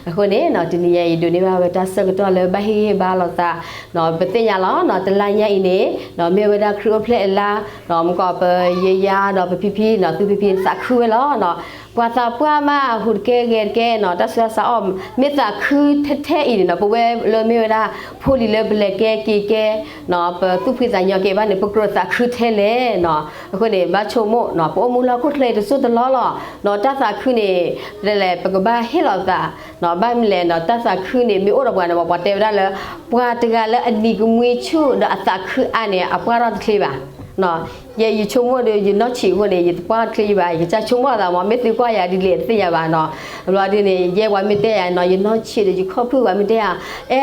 အဃိန့ၣ် တနံၤညါအံၤဒိးန့ၢ်ဘၣ်ဝဲတၢ်ဆၢကတီၢ်လၢဘၣ်ဟ့ၣ်ဂံၢ်ဟ့ၣ်ဘါလိာ်သး, ပသ့ၣ်ညါလီၤ တလါညါအံၤန့ၣ် မ့ၢ်ဝဲဒၣ်ခရံာ်အိၣ်ဖျဲၣ်အလါ, မ့ၢ်ကီးပယဲယါဒီးပဖံဖံနီၤ သုဖံဖံသးခုဝဲလီၤ. ပှၤသးပှၢ်မး ဟူးတကဲဂဲၤတကဲနီၤ တၢ်ဆူးတၢ်ဆါအီၣ် မ့ၢ်သးခုထဲထဲအံၤန့ၣ်နီၤ ပဝဲလၢမ့ၢ်ဝဲဒၣ် ဖိလံၤလၢပလဲၤကဲက့ၤကဲ ပသူၣ်ဖှံသးညီက့ၤဘၣ်န့ၣ် ပကြၢးသးခုထဲလဲၣ်နီၤ. အဃိန့ၣ် ဘၣ်ဆိကမိၣ်နီၤ ပအိၣ်မူလၢဟီၣ်ခိၣ်ချၢအံၤတစိၢ်တလီၢ်လီၤ. တၢ်သးခုန့ၣ် ပတဲလဲၣ် ပကဘၣ်ဟ့ၣ်လီၤသး ဘၣ်မနုၤလဲၣ်နီၤ တၢ်သးခုန့ၣ် မ့ၢ်အိၣ်ဒီးပှၤန့ၣ် ပှၤတဲဝဲဒၣ်လၢ ပှၤတဂၤလၢအနံၤကမှံဆူၣ်ဒီးအသးခုအါန့ၣ် အပှၢ်ထီၣ်တချ့ဘၣ်. ယဲယဆိကမိၣ်ဒီး ယနီၢ်ဆံးအဃိန့ၣ် ယတပှၢ်တချ့ယဘၣ် ယကစၢ်ဆိကမိၣ်အသးမး မ့ၢ်သုကွၢ်ယၤဒ်လဲၣ်တသ့ၣ်ညါဘၣ်နီၤ. ဘျီဒ်န့ၣ် ယဲပှၤမ့ၢ်တဲယၤနီၤ ယနီၢ်ဆံးဒီးယခီၣ်ဖုၣ်ပှၤမ့ၢ်တဲယၤ အဲ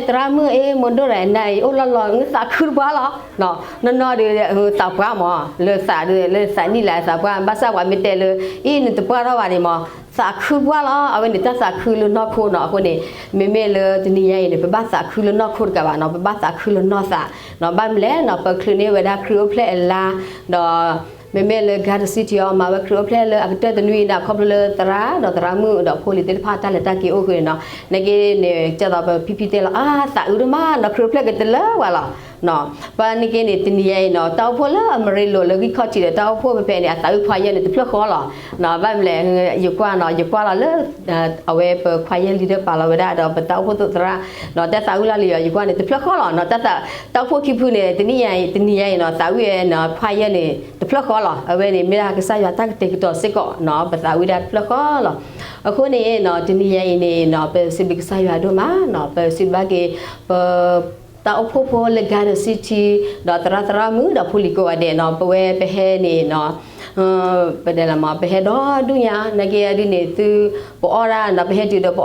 သရၣ်မုၣ်အ့ မိၢ်ဒိၣ်ဒီးနၤအံၤ အိၣ်လီၤလီၤ နသးခုတပှၢ်လီၤ. နီၢ်နီၢ်ဒီး သးပှၢ်မး လၢသးဒီး လၢသးနံၣ်လၢသးပှၢ် ဘၣ်ဆၣ်ပှၤမ့ၢ်တဲလၢ အံၤနတပှၢ်ထီၣ်ဘၣ်န့ၣ်မး သးခုတပှၢ်လီၤ. အဝဲန့ၣ်တၢ်သးခုလၢနီၢ်ခိနီၤ. အဃိန့ၣ် မ့မ့ၢ်လၢတနံၤညါအံၤန့ၣ် ပဘၣ်သးခုလၢနီၢ်ခိတကးဘၣ်နီၤ ပဘၣ်သးခုလၢနီၢ်သးနီၤ. ဘၣ်မနုၤလဲၣ်နီၤ ပချုးန့ၢ်ဝဲဒၣ်ခရံာ်အိၣ်ဖျဲၣ်အလါ ဒီး မ့မ့ၢ်လၢ Garden City အီၤ မၤဝဲခရံာ်အိၣ်ဖျဲၣ်လၢအကတၢၢ်တနွံဒီး ခီဖျိလၢသရၣ်ဒီးသရၣ်မုၣ်ဒီးဖိလံၤသ့ၣ်တဖၣ်တၢ်လဲၤတၢ်က့ၤအိၣ်ဃုာ်န့ၣ်နီၤ. နက့န့ၣ် ကသိးပဖံဖံတဲလီၤ အါ သးအုးဒိၣ်မးနီၤ ခရံာ်အိၣ်ဖျဲၣ်ကတၢၢ်လၢပှၤလီၤ. ပှၤနက့န့ၣ် တနံၤညါအံၤနီၤ တၢ်အိၣ်ဖှိၣ်လၢအမရ့လိာ်လၢဂံၢ်ခီၣ်ထံးဒီး တၢ်အိၣ်ဖှိၣ်ဖဲဖဲန့ၣ် အသးအုးခွါယဲၢ်န့ၣ် တဖျၢၣ်ဃီလီၤ. ဘၣ်မနုၤလဲၣ် ယကွၢ်နီၤ ယကွၢ်လီၤလၢ အဝဲပခွါယဲၢ်လံဒီးပာ်လီၤဝဲဒၣ်ဒီး ပတၢ်အိၣ်ဖှိၣ်သိးသရၣ်နီၤ တၢ်သးအုးလီၤလံၤအီၤ ယကွၢ်န့ၣ် တဖျၢၣ်ဃီလီၤနီၤ. တၢ်သး တၢ်အိၣ်ဖှိၣ်ခံဖုန့ၣ် တနံၤညါအံၤ တနံၤညါအံၤနီၤ သးအုးဝဲနီၤ ခွါယဲၢ်န့ၣ် တဖျၢၣ်ဃီလီၤ. အဝဲန့ၣ်မ့ၢ်ဒၣ်ကစၢ်ယွၤတၢ်ကတဲာ်ကတီၤစ့ၢ်ကီးနီၤ ပသးဝံဒၣ်တဖျၢၣ်ဃီလီၤ. အဃိန့ၣ်နီၤ တနံၤညါအံၤန့ၣ်နီၤ ပစံးဘျုးကစၢ်ယွၤဒိၣ်မးနီၤ ပစံးဘျုးဘၣ်က့ၤ ပ တၢ်အိၣ်ဖှိၣ်ဖိလၢ Garden City ဒီးသရၣ်သရၣ်မုၣ်ဒီးဖိလံၤကိးဂၤဒဲးနီၤ ပဝဲပဟဲန့ၣ်နီၤ ပတဲလၢမး ပဟဲဒီဒူၣ်ညါ နာ်က့အဒ်န့ၣ် သုပအီၣ်ဒၣ်နီၤ ပဟဲတုၤ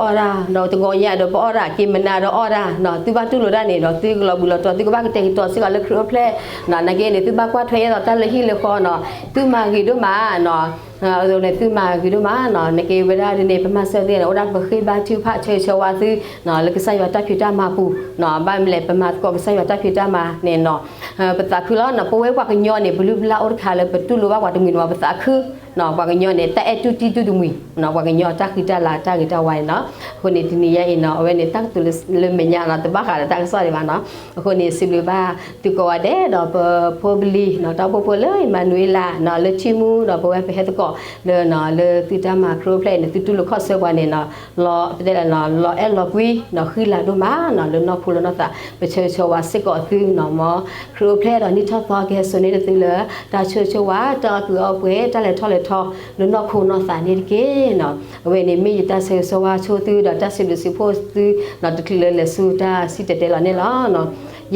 ဒီးပအီၣ်ဒၣ် ဒီးတဂီၤညါဒီးပအီၣ်ဒၣ် က့ၤမနၤဒီးအီၣ်ဒၣ်နီၤ သုဘၣ်တူၢ်လိာ်ဒၣ်န့ၣ်ဒီး သုကလီၤဘှံးလီၤတီၤ သုကဘၣ်ကတဲာ်ကတီၤစ့ၢ်ကီးလၢခရံာ်အိၣ်ဖျဲၣ်နီၤ နာ်က့န့ၣ် သုဘၣ်ကွၢ်ထွဲယဲၢ်ဒီးတၢ်လၢဟံၣ်လၢဃီနီၤ သုမၤဂ့ၤဒိၣ်မးနီၤ အသိးန့ၣ် သုမၤဂ့ၤဒိၣ်မးနီၤ နာ်က့ဝဲဒၣ်ဒ်န့ၣ် ပမၤစၢၤသုန့ၣ် အိၣ်ဒၣ်ပဃ့ဘါထုကဖၣ်ဆၢဂ့ၤဆၢဝါသုနီၤ လၢကစၢ်ယွၤတၢ်ဖံးတၢ်မၤပူၤနီၤ ဘၣ်မနုၤလဲၣ် ပမၤသကိးကစၢ်ယွၤတၢ်ဖံးတၢ်မၤန့ၣ်နီၤ ပသးခုလီၤနီၤ ပဝဲပှၤကညီန့ၣ် ပလုၢ်ပလၢ်အိၣ်တခါလၢပတူၢ်လိာ်ဘၣ်ပှၤတမှံၤန့ၣ်မး ပသးခုနီၤ ပှၤကညီန့ၣ် တၢ်အဲၣ်တူၢ်တံၢ်တူၢ်တမှံၤနီၤ ပှၤကညီတၢ်ဃံတၢ်လၤတၢ်ဂ့ၤတၢ်ဝါန့ၣ်နီၤ အဃိန့ၣ် တနံၤညါအံၤနီၤ အဝဲန့ၣ် တၢ်ကတိၤလၢမဲာ်ညါနီၤ တဘၣ်ဃးဒီးတၢ်ကစီၣ်ဒံးဘၣ်နီၤ အဃိန့ၣ် စံးဘျုးဘၣ်သုကိးဂၤဒဲးဒီးပဖိပလံၤနီၤ တၢ်အိၣ်ဖှိၣ်ဖိလၢ Emmanuel နီၤ လၢထံမူဒီးပဝဲပဟဲသကိးလၢနီၤ လၢသုတၢ်မၤခရံာ်အိၣ်ဖျဲၣ်အံၤန့ၣ် သုတူၢ်လိာ်ခီၣ်ဆၢပှၤန့ၣ်နီၤ လီၤ ပတဲလၢနီၤ လီၤအဲၣ်လီၤကွံနီၤ ဃံလၤဒိၣ်မးနီၤ လၢနီၢ်ခိလၢနီၢ်သး ပဆၢဂ့ၤဆၢဝါစ့ၢ်ကီးသုနီၤ မ်ခရံာ်အိၣ်ဖျဲၣ်ဒီးနံၣ်ထီၣ်သီကဟဲစိာ်န့ၢ်သုလၢ တၢ်ဆၢဂ့ၤဆၢဝါ တၢ်အီၣ်ကုးအီပှဲၤ တၢ်လဲၤထီၣ်လဲၤထီ လၢနီၢ်ခိနီၢ်သးန့ၣ်တက့ၢ်နီၤ အဝဲန့ၣ်မ့ၢ်ယတၢ်ဆၢဂ့ၤဆၢဝါဆိသုဒီးတၢ်စံးဘျုးစံးဖှိၣ်သုနီၤ တချုးလၢလဲၤဆူတၢ်စံၣ်တဲၤတဲလီၤန့ၣ်လီၤ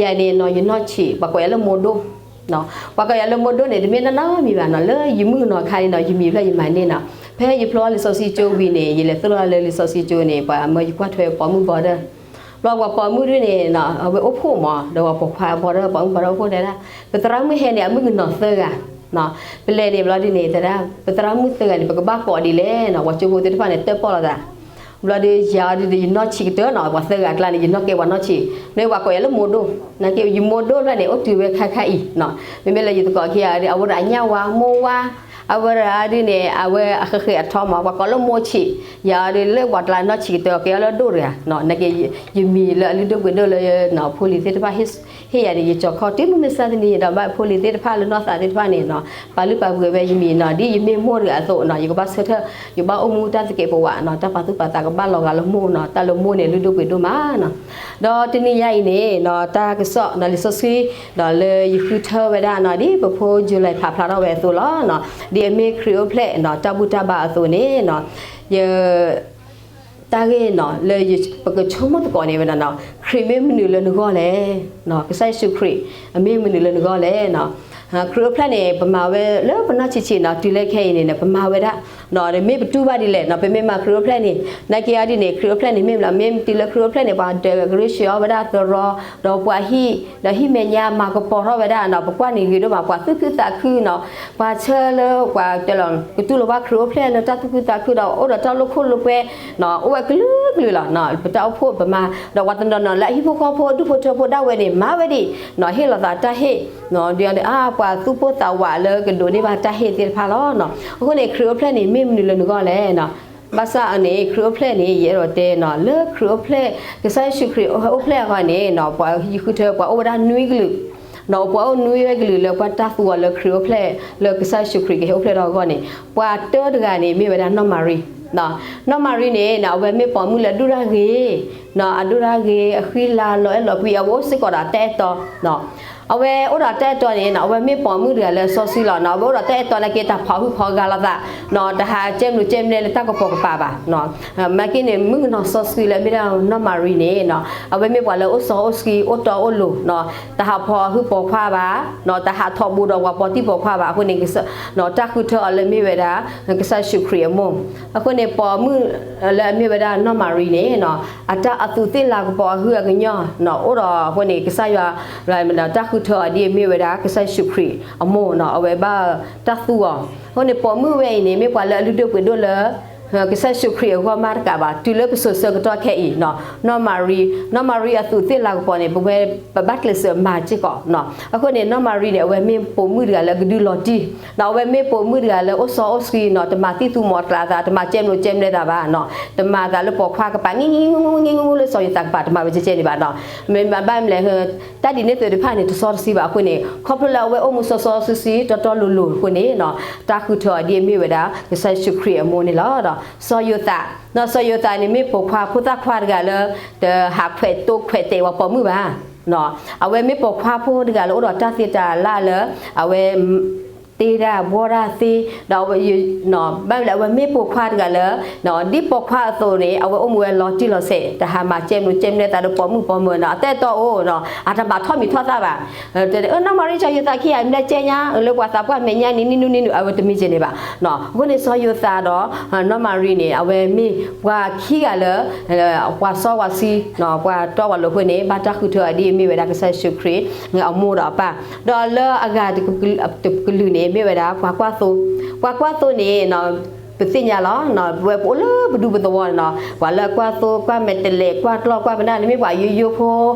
ယၤန့ၣ်နီၤ ယနီၢ်ဆံး ပှၤကိးယၤလၢမိၢ်ဒိၣ် ပှၤကိးယၤလၢမိၢ်ဒိၣ်န့ၣ် တမ့ၢ်နီၢ်နီၢ်မံၤဘၣ်နီၤ လၢယမုၣ်ကနီၤခါန့ၣ်နီၤ ယမံၤဖျၢၣ်ယမၤန့ၢ်နီၤ ဖဲယဖျိလံာ်စီဆှံကၠိဝံၤန့ၣ် ယလဲၤသိၣ်လိလၢလံာ်စီဆှံကၠိန့ၣ် ပှၤမၢယကွၢ်ထွဲပိာ်မုၣ်ဘီဒၢ ဘျီပှၤပိာ်မုၣ်ဒုန့ၣ်နီၤ အဝဲအိၣ်ဖှိၣ်မး ဒီးပှၤပိာ်ခွါဘီဒၢ ပိာ်မုၣ်ဘီဒၢအိၣ်ဖှိၣ်တဲဒၣ် ပသရၣ်မုၣ်ဟဲန့ၣ် အမုၣ်ကနီၤသၢဂၤ ပလဲၤန့ၣ် ဘျီဒုန့ၣ် တဲဒၣ် ပသရၣ်မုၣ်သၢဂၤန့ၣ် ပကဘၣ်ကိးဒ်လဲၣ်နီၤ ပှၤကၠိဖိသ့ၣ်တဖၣ်န့ၣ် တၢၣ်ပီၣ်လိာ်သး ဘျီဒုးယၤအီၤဒုး ယနီၢ်ဆံးကတၢၢ်နီၤ ပှၤသၢဂၤအကျါန့ၣ် ယနီၢ်ကဲပှၤနီၢ်ဆံး မ့ၢ်ပှၤကိးယၤလၢမိၢ်ဒိၣ် နာ်က့ယမိၢ်ဒိၣ်ဖျၢၣ်န့ၣ် အိၣ်တုၤဝဲခါခါအံၤနီၤ မ့မ့ၢ်လၢယသကိးခံဂၤဒီး အဝဲဒၣ်အညၣ်ဝါ မိၢ်ဝါ အဝဲဒၣ်ဒုးန့ၣ် အဝဲအဃဲၤဃဲၤအထီမး ပှၤကိးလၢမိၢ်ဆံး ယၤအီၤဒုးလၢပှၤကျါနီၢ်ဆံးကတၢၢ် ကဲအီၤလၢဒိၣ်တဂၤနီၤ နာ်က့ ယမံၤလၢအလုၢ်ဒိၣ်ပှ့ၤဒိၣ်လၢ ဖိလံၤသ့ၣ်တဖၣ် ဟ့ၣ်ယၤန့ၣ် ယကၠီၤခီတုၤမုၢ်မဆါတနံၤဒီး ဘၣ်ဖိလံၤသ့ၣ်တဖၣ်လၢနီၢ်သးသ့ၣ်တဖၣ်န့ၣ်နီၤ ပာ်လုၢ်ပာ်ပှ့ၤဝဲယမံၤနီၤ ဒ်ယမ့ၢ်မိၢ်တဂၤအသိးနီၤ ယကဘၣ်ဆၢထၢၣ် ယဘၣ်အိၣ်မူတၢ်သကဲးပဝးနီၤ တၢ်ပာ်သူၣ်ပာ်သးကဘၣ်လီၤဂာ်လၢမိၢ်နီၤ တၢ်လၢမိၢ်န့ၣ် လုၢ်ဒိၣ်ပှ့ၤဒိၣ်မးနီၤ ဒီးတနံၤညါအံၤန့ၣ်နီၤ တၢ်ကစီၣ်နီၤ လံာ်စီဆှံ ဒီးလၢယဃုထၢဝဲဒၣ်နီၤ ဒ်ပဖိ July ဖးဖျါထီၣ်ဝဲအသိးလီၤနီၤ ဒ်အမ့ၢ်ခရံာ်အိၣ်ဖျဲၣ်နီၤ တၢ်ဘူၣ်တၢ်ဘါအသိးန့ၣ်နီၤ ယ တၢ်ဂ့ၢ်နီၤ လၢပကဆိကမိၣ်သကိးန့ၣ်ဝဲဒၣ်နီၤ ခရံာ်မ့ၢ်မနုၤလၢနဂီၢ်လဲၣ်, ကစၢ်ယ့ၣ်ၡူးခရံာ် အမ့ၢ်မနုၤလၢနဂီၢ်လဲၣ်နီၤ. ခရံာ်အိၣ်ဖျဲၣ်န့ၣ် ပမၤဝဲလၢပနီၢ်ဆံးဆံးနီၤ တုၤလၢခဲအံၤန့ၣ် ပမၤဝဲဒၣ် မ့ၢ်ပတူၢ်ဘၣ်ဒ်လဲၣ်နီၤ ပမ့ၢ်မၤခရံာ်အိၣ်ဖျဲၣ်န့ၣ် နာ်က့အီၤဒ်န့ၣ် ခရံာ်အိၣ်ဖျဲၣ်န့ၣ် မ့ၢ်မနုၤ မ့ၢ်တုၤလၢခရံာ်အိၣ်ဖျဲၣ်န့ၣ် ပှၤဒၢးကရ့ဆှၢအီၤဝဲဒၣ်သရိာ် ဒီးပှၤဟံၣ် ဒီးဟံၣ်မဲာ်ညါမၤကပီၤထီၣ်ဝဲဒၣ်နီၤ ပကွၢ်န့ၣ်ဂ့ၤဒိၣ်မး ပှၤသူၣ်ခုသးခုနီၤ ပှၤဆၢလၢပှၤတဲလီၤ ကတူၢ်လိာ်ဘၣ်ခရံာ်အိၣ်ဖျဲၣ်လၢတၢ်သူၣ်ခုသးခုဒီး အိၣ်ဒီးတၢ်လိာ်ခိၣ်လိာ်ကွဲ အိၣ်ဝဲကလုာ်ကလုာ်လီၤ. ပတၢ်အိၣ်ဖှိၣ်ပမၤ ဒီးပှၤတနီၤနီၤလၢအဟံၣ်ဖိဃီဖိဒူၣ်ဖိထၢဖိဒၣ်ဝဲန့ၣ် မၤဝဲဒ် ဟ့ၣ်လီၤသးတၢ်ဟ့ၣ် ဒ်အါ ပှၤသူၣ်ပိၢ်သးဝးလၢကဒိးန့ၢ်ဘၣ်တၢ်ဟ့ၣ်သ့ၣ်တဖၣ်လီၤ. အဃိန့ၣ် ခရံာ်အိၣ်ဖျဲၣ်န့ၣ် မ့ၢ်မနုၤလၢနဂီၢ်လဲၣ်နီၤ ဘၣ်ဆၣ်န့ၣ် ခရံာ်အိၣ်ဖျဲၣ်န့ၣ် ယအဲၣ်ဒိးတဲနီၤ လၢခရံာ်အိၣ်ဖျဲၣ်, ကစၢ်ယ့ၣ်ၡူးခရံာ်အိၣ်ဖျဲၣ်အဂီၢ်န့ၣ်နီၤ ပှၤဃုထၢ ပှၤအိၣ်ဝဲဒၣ်နွံကလုာ်, ဒီးပှၤအိၣ်နွံဝဲကလုာ်လၢပှၤတၢ်သူအီၤလၢခရံာ်အိၣ်ဖျဲၣ် လၢကစၢ်ယ့ၣ်ၡူးခရံာ်ကဟဲအိၣ်ဖျဲၣ်ထီၣ်အဂီၢ်န့ၣ် ပှၤတၢတဂၤန့ၣ် မ့ၢ်ဝဲဒၣ်နီၢ်မၤရံ, နီၢ်မၤရံန့ၣ် အဝဲမ့ၢ်ပိာ်မုၣ်လၢအဒိၣ်တၢ်ဂ့ၤ, နီၤ အဒိၣ်တၢ်ဂ့ၤ အဃံလၤလီၤအဲၣ်လီၤကွံ အဝဲအိၣ်စ့ၢ်ကီးဒီးတၢ်အဲၣ်တီ အဝဲအိၣ်ဒီးတၢ်အဲၣ်တီန့ၣ်နီၤ အဝဲမ့ၢ်ပိာ်မုၣ်တဂၤလၢစီဆှံလီၤနီၤ အဝဲအိၣ်ဒီးတၢ်အဲၣ်တီနာ်က့ တၢ်ဖီၣ်ဟုၣ်ဖီၣ်ဂါလိာ်သးနီၤ တဟးကဲမုၢ်ကဲမနုၤလၢတၢ်ကပီၤကပၤဘၣ်နီၤ. မ့ၢ်က့န့ၣ် မုၣ်ကနီၤစီဆှံလၢအမ့ၢ်ဒၣ်နီၢ်မၤရံန့ၣ်နီၤ အဝဲမ့ၢ်ပှၤလၢအိၣ်စီအိၣ်ဆှံ အိၣ်တီအိၣ်လိၤနီၤ တဟးဖီၣ်ဟုၣ်ပိာ်ခွါဘၣ်နီၤ တဟးထီၣ်ဘူးဒီးပှၤပိာ်တံၢ်ပိာ်ခွါဘၣ် အဃိန့ၣ် တၢ်ဃုထၢအီၤလၢမ့ၢ်ဝဲဒၣ် ကစၢ်ယ့ၣ်ၡူးခရံာ်အမိၢ်, အဃိန့ၣ် ပိာ်မုၣ်လၢအမ့ၢ်ဝဲဒၣ်နီၢ်မၤရံန့ၣ်နီၤ အတၢ်အသူးသ့ၣ်လၤကပီၤအဟုအကညီၤနီၤ အိၣ်ဒီးအဃိန့ၣ် ကစၢ်ယွၤ တၢ်ဃုထၢအီၤဒ်အမ့ၢ်ဝဲဒၣ် ကစၢ်ယ့ၣ်ၡူးခရံာ်အမိၢ်နီၤ အဝဲဘၣ်တၢ်သူအီၤ, အဃိန့ၣ် ပိာ်မုၣ်ဝဲအံၤန့ၣ် မ့ၢ်ပှၤလၢအလုၢ်ဒိၣ်ပှ့ၤဒိၣ်လၢ ကစၢ်ယ့ၣ်ၡူးခရံာ်အဂီၢ်မးတကးဘၣ် တုၤလၢပစိၤဆၢကတီၢ်ခဲအံၤနီၤ နီၢ်မၤရံ, နီၢ်မၤရံအသူးသ့ၣ်လၤကပီၤန့ၣ် ပဝဲပဘၣ်ကျဲးစၢးမၤစ့ၢ်ကီးနီၤ အဃိန့ၣ် နီၢ်မၤရံန့ၣ် အဝဲမ့ၢ်ပိာ်မုၣ်တဂၤလၢကဒုးလီၤတံၢ်နီၤ အဝဲမ့ၢ်ပိာ်မုၣ်တဂၤလၢအိၣ်စီအိၣ်ဆှံနီၤ တမၤသံၣ်သူမီၤကျးသး တမၤကဲမုၢ်ကဲမနုၤသးဘၣ်နီၤ တမၤသးလၢပိာ်ခွါကပၤ ငံၢ်ငံၢ်ငူငူလၢစီၤယိၤသးကပၤ တမၤဝဲကဲကဲန့ၣ်ဘၣ်နီၤ မ့ၢ်ဘၣ်မလဲၣ် တၢ်ဒ်န့ၣ်သိးတဖၣ်န့ၣ် တစီတဆှံဘၣ်အဃိန့ၣ် ခီဖျိလၢအဝဲအိၣ်မူစီစီဆှံဆှံတီတီလိၤလိၤအဃိန့ၣ်နီၤ တၢ်ဃုထၢအီၤဒ်အမ့ၢ်ဝဲဒၣ် ကစၢ်ယ့ၣ်ၡူးခရံာ်အမိၢ်န့ၣ်လီၤ. စီၤယိၤသး, စီၤယိၤသးန့ၣ်မ့ၢ်ပိာ်ခွါဖိသၣ်ခွါတဂၤလၢ တဟးခွဲးတိခွဲးတဲာ်ပှၤပိာ်မုၣ်ဘၣ် အဝဲမ့ၢ်ပိာ်ခွါဖိတဂၤလၢအိၣ်ဒီးတၢ်သ့တၢ်လၢ်လၢ အဝဲ တ့တၢ်ဘှီတၢ်သ့, ဒီး ဘၣ်မလဲၣ် အဝဲမ့ၢ်ပိာ်ခွါတဂၤလၢ ဒ်ပိာ်ခွါအသိးန့ၣ် အဝဲအိၣ်မူဝဲလီၤတံၢ်လီၤဆဲး တဟးမၤကဲမုၢ်ကဲမနုၤသးဒီးပိာ်မုၣ်ပိာ်မၢၤနီၤ အတၢ်အဲၣ်တီအိၣ်နီၤ အတမၤထီၣ်မံၤထီၣ်သၣ်ဘၣ် နီၢ်မၤရံ စီၤယိၤသးခံဂၤ မ့ၢ်ကဲညါ လၢပှၤသးပှၢ်မဲာ်ညါန့ၣ် နံၣ်နူနံၣ်နူ အဝဲတမ့ၢ်ကဲန့ၣ်ဘၣ် အဃိန့ၣ် စီၤယိၤသးဒီး နီၢ်မၤရံန့ၣ် အဝဲမ့ၢ်ပှၤခံဂၤလၢ ပှၤစီပှၤဆှံ ပှၤတီပှၤလိၤအဃိန့ၣ် ဘၣ်တၢ်ဃုထၢအီၤဒ်အမ့ၢ်ဝဲဒၣ်ကစၢ်ယ့ၣ်ၡူးခရံာ် အမိၢ်ဒီးအပၢ်, ဒီးလၢအဂၤတကလုာ်န့ၣ် မ့ၢ်ဝဲဒၣ်ပှၤကွၢ်သိ, ပှၤကွၢ်သိန့ၣ် ပသ့ၣ်ညါလီၤ ပဝဲပအိၣ်လၢပဒူပသဝီန့ၣ်နီၤ ပှၤလၢကွၢ်သိ ကွၢ်မဲာ်တဲးလဲး ကွၢ်ကျီၢ် ကွၢ်ပနၢ်န့ၣ် မ့ၢ်ပှၤယိယိဖ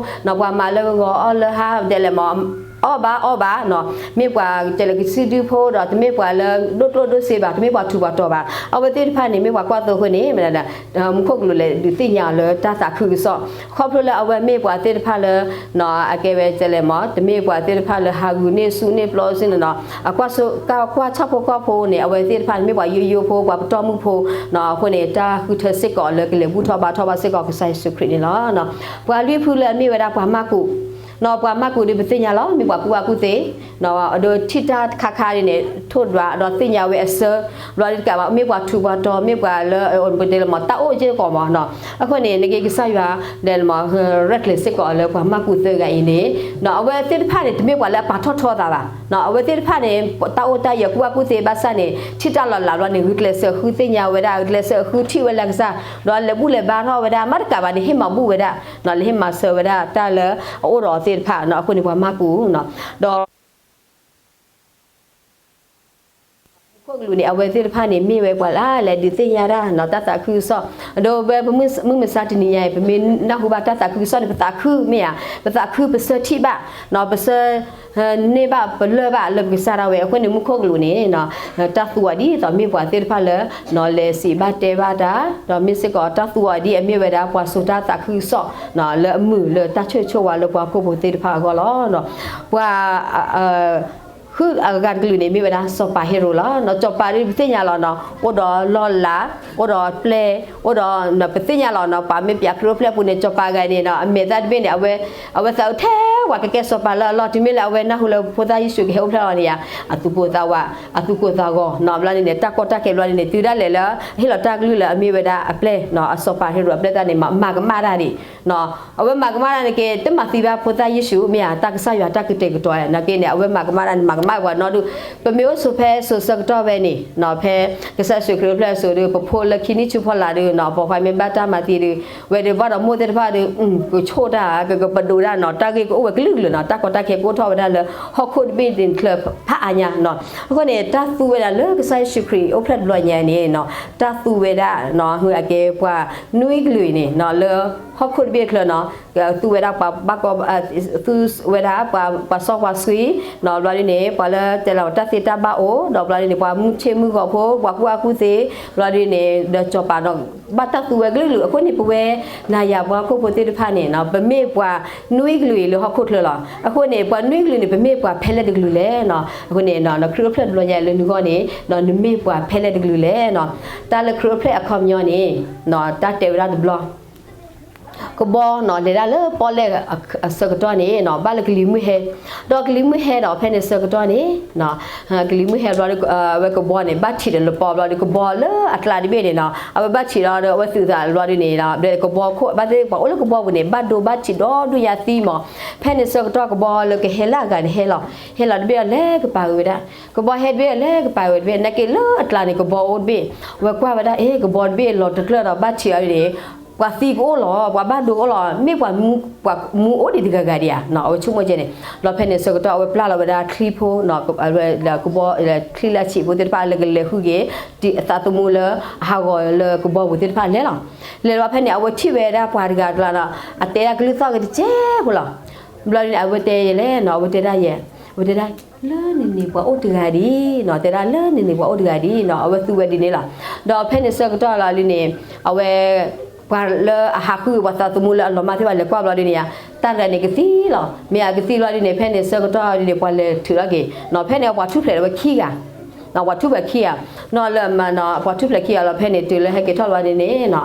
ိနီၤ ပှၤမၤလၢဂီၤအီၣ်လၢဟါ ဒဲးလဲၣ်မး အီၣ်ဘၣ်အီဘၣ်နီၤ မ့ၢ်ပှၤတဲးလဲးကဆံဒုဖိဒီး တမ့ၢ်ပှၤလၢဒိၣ်ကျိၣ်ဒိၣ်စ့ဘၣ် တမ့ၢ်ပှၤထူးပှၤတီၤဘၣ် အဝဲသ့ၣ်တဖၣ်န့ၣ် မ့ၢ်ပှၤကွၢ်သိအဃိန့ၣ် မ့ၢ်ဒၣ် မူခိၣ်ကလူးလဲၤဒုးသ့ၣ်ညါအီၤလၢတၢ်သးခုကစီၣ် ခီဖျိလၢအဝဲမ့ၢ်ပှၤသ့ၣ်တဖၣ်လၢ အကဲဝဲတဲးလဲၣ်မး တမ့ၢ်ပှၤသ့ၣ်တဖၣ်လၢဟးဂူာ်န့ၢ်စူၣ်န့ၢ်ပျီစ့ၢ်န့ၣ်နီၤ အကွၢ်ဆိကမိၣ်ကွၢ်ဆၣ်ဖိကီၢ်ဖိန့ၣ် အဝဲသ့ၣ်တဖၣ်န့ၣ် မ့ၢ်ပှၤယိယိဖိ ပှၤပတီၢ်မုၢ်ဖိနီၤ အဃိန့ၣ် တၢ်ဃုထၢစ့ၢ်ကီးလၢကလဲၤဘူၣ်ထီၣ်ဘါထီၣ်ဘၣ်စ့ၢ်ကီးကစၢ်ယ့ၣ်ၡူးခရံာ်န့ၣ်လီၤ. ပှၤလွံၢ်ဖုလၢအမ့ၢ်ဝဲဒၣ်ပှၤမၢ်ကူး နီၤ ပှၤမၢ်ကူးဒီးပသ့ၣ်ညါလီၤ မ့ၢ်ပှၤကူၣ်ဘၣ်ကူၣ်သ့ ဒီးထံၣ်တၢ်တခါခါဒ်န့ၣ် ထိၣ်ဒွးဒီးသ့ၣ်ညါဝဲအဆၢ ဘျီဒ်တကးဘၣ် မ့ၢ်ပှၤထူးပှၤတီၤ မ့ၢ်ပှၤလၢ ပတဲလၢမး တၢ်အိၣ်က့ၢ်ကီးမးနီၤ အဃိန့ၣ် နက့ၤကစၢ်ယွၤ ဒဲးလဲၣ်မး ရဲၣ်ကျဲၤစ့ၢ်ကီးအီၤလၢပှၤမၢ်ကူးသၢဂၤအံၤန့ၣ် အဝဲသ့ၣ်တဖၣ်န့ၣ် တမ့ၢ်ပှၤလၢအပာ်ထီၣ်ထီသးဘၣ် အဝဲသ့ၣ်တဖၣ်န့ၣ် တၢ်အိၣ်တၢ်ယၢၤကူၣ်ဘၣ်ကူၣ်သ့ဘၣ်ဆၣ်န့ၣ် ထံၣ်တၢ်လီၤလးဘျီန့ၣ် ဂုာ်ကျဲးစၢးဃုသ့ၣ်ညါဝဲဒၣ် ဂုာ်ကျဲးစၢးဃုထံၣ်ဝဲလၢကစၢ် ဒီးလဲၤဘူၣ်လဲၤဘါထီၣ်ဝဲဒၣ် မ့ၢ်တကးဘၣ်န့ၣ် ဟ့ၣ်မၤဘူၣ်ဝဲဒၣ် လၢဟ့ၣ်မၤစၢၤဝဲဒၣ်တၢ်လၢအအိၣ်ဒီးအီၤသ့ၣ်တဖၣ်နီၤ အဃိန့ၣ်ပှၤမၢ်ကူးနီၤ ဒီး မူခိၣ်ကလူးန့ၣ် အဝဲသ့ၣ်တဖၣ်န့ၣ် မ့ၢ်ဝဲပှၤလၢလဲၤဒုးသ့ၣ်ညါတၢ် တၢ်သးခုကစီၣ် ဒီးဝဲပမုၢ်မဆါတနံၤညါအံၤ ပမ့ၢ်နၢ်ဟူဘၣ်တၢ်သးခုကစီၣ်န့ၣ် ပသးခုမ့ၢ်ဧါ ပသးခုပဆၢထံၣ်ဘၣ် ပဆၢ န့ၢ်ဘၣ်ပလၢၢ်ဘၣ်လၢပကစၢ်ဒၣ်ဝဲ အဃိန့ၣ် မူခိၣ်ကလူးန့ၣ် တၢ်သူအီၤဒ်သိးမ့ၢ်ပှၤသ့ၣ်တဖၣ်လၢ လဲၤစံးဘၣ်တဲဘၣ်တၢ် ဒီးမ့ၢ်စ့ၢ်ကီးတၢ်သူအီၤဒ်အမ့ၢ်ဝဲဒၣ်ပှၤစိာ်တၢ်သးခုကစီၣ် လၢအမုာ်လၢတၢ်ဆိၣ်ဂ့ၤဆိၣ်ဝါလၢပှၤဟီၣ်ခိၣ်ဖိသ့ၣ်တဖၣ်အဂီၢ်လီၤ. ပှၤ ဃုအဂၤတကလုာ်န့ၣ် မ့ၢ်ဝဲဒၣ်စီၤပၤဟ့ရိာ်လီၤ. စီၤပၤဒ်ပသ့ၣ်ညါလီၤနီၤ အိၣ်ဒီးလီၢ်လၤ အိၣ်ဒီးပျဲၢ် အိၣ်ဒီး ပသ့ၣ်ညါလီၤနီၤ ပှၤမ့ၢ်ပျးခရံာ်အိၣ်ဖျဲၣ်ပူၤန့ၣ် စီၤပၤအဂၤန့ၣ်နီၤ အမဲာ်သၣ်တဘ့ၣ်န့ၣ် အဝဲ အဝဲသးအုးထဲဝဲကကဲစီၤပၤလၢအလီၢ် တုၤမ့ၢ်လၢအဝဲနၢ်ဟူလၢဖိသၣ်ယ့ၣ်ၡူးကဟဲအိၣ်ဖျဲၣ်လီၤန့ၣ်ယါ အသူၣ်ကိၢ်သးဝး အသူၣ်ကိၢ်သးဂီၤနီၤ ဘျီန့ၣ်န့ၣ် တၢ်ကီတၢ်ခဲဘျီန့ၣ်န့ၣ် တုၤဒၣ်လဲာ်လၢ ဟ့ၣ်လီၤတၢ်ကလုၢ်လၢအမ့ၢ်ဝဲဒၣ်အပျဲၢ်နီၤ အစီၤပၤဟ့ရိာ်အပျဲၢ်သၣ်န့ၣ် မၤကမၣ်တၢ်ဒံး အဝဲမၤကမၣ်တၢ်န့ၣ်က့ တမၤသံဘၣ်ဖိသၣ်ယ့ၣ်ၡူး မ့ၢ်ဧါ တၢ်ကစၢ်ယွၤတၢ်ကတဲာ်ကတီၤနာ်က့န့ၣ် အဝဲမၤကမၣ်တၢ်န့ၣ် မၤကမၣ်ပှၤနီတဒူၣ် ပမ့ၢ်အိၣ်ဆိးဖဲစိၤဆၢကတီၢ်ဖဲန့ၣ်နီၤ ဖဲကစၢ်ယ့ၣ်ၡူးခရံာ်အိၣ်ဖျဲၣ်အစိၤဒီး ပဖိလၢခံနံၣ်ဆူဖီလာ်ဒီးနီၤ ပိာ်ခွါမ့ၢ်ဘၣ်တၢ်မၤသံဒီး ဝဲဒီးဘၣ်ဒီးမိၢ်သ့ၣ်တဖၣ်ဒီး ကဆိၣ်တၢ် ကကပဒိးတၢ်နီၤ တၢ်ဂ့ၢ်ကအိၣ်ဝဲကလုာ်ကလုာ်နီၤ တၢ်ကီတၢ်ခဲကအိၣ်ထီၣ်ဝဲဒၣ်လၢ ဟီၣ်ခိၣ်တဘ့ၣ်တချၢဖးအါညါနီၤ အဃိန့ၣ် တၢ်သူဝဲဒၣ်လၢကစၢ်ယ့ၣ်ၡူးခရံာ်အိၣ်ဖျဲၣ်တဘျီညါန့ၣ်နီၤ တၢ်သူဝဲဒၣ်နီၤ အကဲပှၤနွံကလုာ်အံၤန့ၣ်နီၤ လၢဟီၣ်ခိၣ်တဘ့ၣ်တချၢနီၤ သူဝဲဒၣ်ပှၤဘၣ်ကီ သူဝဲဒၣ်ပှၤစီပှၤဆှံနီၤ ဘျီဒ်န့ၣ် ပှၤလၢတဲလီၤတၢ်သ့တၢ်ဘၣ်အိၣ် ဒီးဘျီဒ်န့ၣ် ပှၤမုၢ်ဆ့ၣ်မုၢ်ဂီၤဖိ ပှၤကူၣ်ဘၣ်ကူၣ်သ့ ဘျီဒ်န့ၣ် ဒီးစီၤပၤဒီး ဘၣ်တၢ်သူဝဲကလုာ်ကလုာ် အဃိန့ၣ် ပဝဲနၤယၤပှၤဟီၣ်ခိၣ်ဖိသ့ၣ်တဖၣ်န့ၣ် ပမ့ၢ်ပှၤနွံကလုာ်အံၤလၢဟီၣ်ခိၣ်ချၢလီၤ. အဃိန့ၣ် ပှၤနွံကလုာ်န့ၣ် ပမ့ၢ်ပှၤဖဲလဲၣ်တကလုာ်လဲၣ်နီၤ. အဃိန့ၣ် ခရံာ်အိၣ်ဖျဲၣ်တဘျီညါလၢနဂီၢ်န့ၣ် နမ့ၢ်ပှၤဖဲလဲၣ်တကလုာ်လဲၣ်နီၤ. တၢ်လၢခရံာ်အိၣ်ဖျဲၣ်အခီပညီန့ၣ် တၢ်တဲဝဲဒၣ်တဘျီ ကဘီနီၤ လဲၤဒၣ်လၢပီၣ်လဲၣ်အဆၢကတီၢ်န့ၣ်နီၤ ဘၣ်လၢကလံၤမုၢ်ဟဲ, ဒီးကလံၤမုၢ်ဟဲဒီး ဖဲန့ၣ်ဆၢကတီၢ်န့ၣ် ကလံၤမုၢ်ဟဲဘျီဒီး အဝဲကဘီန့ၣ် ဘၣ်ထံးဒီးလပီဘျီဒီး ကဘီလၢအကျါတဘ့ၣ်န့ၣ်နီၤ အဝဲဘၣ်ထံးဒီး အဝဲသုးသးဘျီဒ်န့ၣ် ကဘီခိၣ် ဘၣ်သ့ၣ်ပှၤအိၣ်လၢကဘီပူၤန့ၣ် ဘၣ်ဒိဘၣ်ထံးဒီဒူၣ်ညါသံမး, ဖဲန့ၣ်ဆၢကတီၢ်ကဘီလၢကဟဲလၢအဂၤန့ၣ်ဟဲလီၤ, ဟဲလီၤတဘ့ၣ်ဒီးလဲၤကပၤဝဲဒၣ်, ကဘီဟဲတဘ့ၣ်ဒီးလဲၤကပၤဝဲတဘ့ၣ် နာ်က့လၢအကျါန့ၣ် ကဘီအိၣ်တဘ့ၣ်, အဝဲကွၢ်ဝဲဒၣ် အ့ ကဘီတဘ့ၣ်လီၤတကျၢၢ်ဒီးဘၣ်ထံးအီၤန့ၣ် ပှၤသံကအိၣ်လီၤ ပှၤဘၣ်ဒိကအိၣ်လီၤ မ့ၢ်ပှၤမူအိၣ်ဒံးတဂၤဂၤဒံးဧါ, အဝဲဆိကမိၣ်ကဲန့ၣ်, ဒီးဖဲန့ၣ်ဆၢကတီၢ် အဝဲပျၢ်လီၤဝဲဒၣ်ချံဖိ ကဘီ ချံလၢအဆံးဖိသ့ၣ်တဖၣ်လၢကလဲၤဃုက့ၤ အသးသမူလၢအဟးဂီၤလၢကဘီပူၤသ့ၣ်တဖၣ်လဲၤလီၤ, လဲၤလီၤဖဲန့ၣ် အဝဲထံၣ်ဝဲဒၣ်ပှၤတဂၤကျါဒီး အတဲဒၣ်ကလုၢ်သီၣ်က့ၤတစဲးဖိလီၤ, ဘျီဒ်န့ၣ် အဝဲတဲယဲလဲၣ်နီၤ အဝဲတဲဒၣ်ယဲ, အဝဲတဲဒၣ် လၢန့ၣ်န့ၣ်ပှၤအိၣ်တဂၤဒံးနီၤ တဲဒၣ်လၢန့ၣ်န့ၣ်ပှၤအိၣ်တဂၤဒံးနီၤ အဝဲသူဝဲဒ်န့ၣ်လီၤ, ဒီးဖဲန့ၣ်ဆၢကတီၢ်လီၤဒ်န့ၣ် အဝဲ ပှၤလၢအဟးဃုက့ၤပှၤသးသမူလၢအလီၤမၢ်သ့ၣ်တဖၣ်လဲၤကွၢ်ဘျီဒ်န့ၣ်ဧါ, တၢ်တဂၤန့ၣ်ကသံလီၤ, မ့ၢ်အကသံဘျီဒ်န့ၣ် ဖဲန့ၣ်ဆၢကတီၢ်ဒ်န့ၣ် ပှၤလဲၤထုးထီၣ်က့ၤနီၤ ဖဲန့ၣ်ပှၤထူၣ်ဖျဲးလၢဝဲခံဂၤ, ပှၤထူၣ်ဖျဲးခံဂၤ, နီၤလၢမၤနီၤ ပှၤထူၣ်ဖျဲးခံဂၤလီၤ ဖဲန့ၣ်တုၤလၢဟဲက့ၤထီၣ်ဘျီဒ်န့ၣ်နီၤ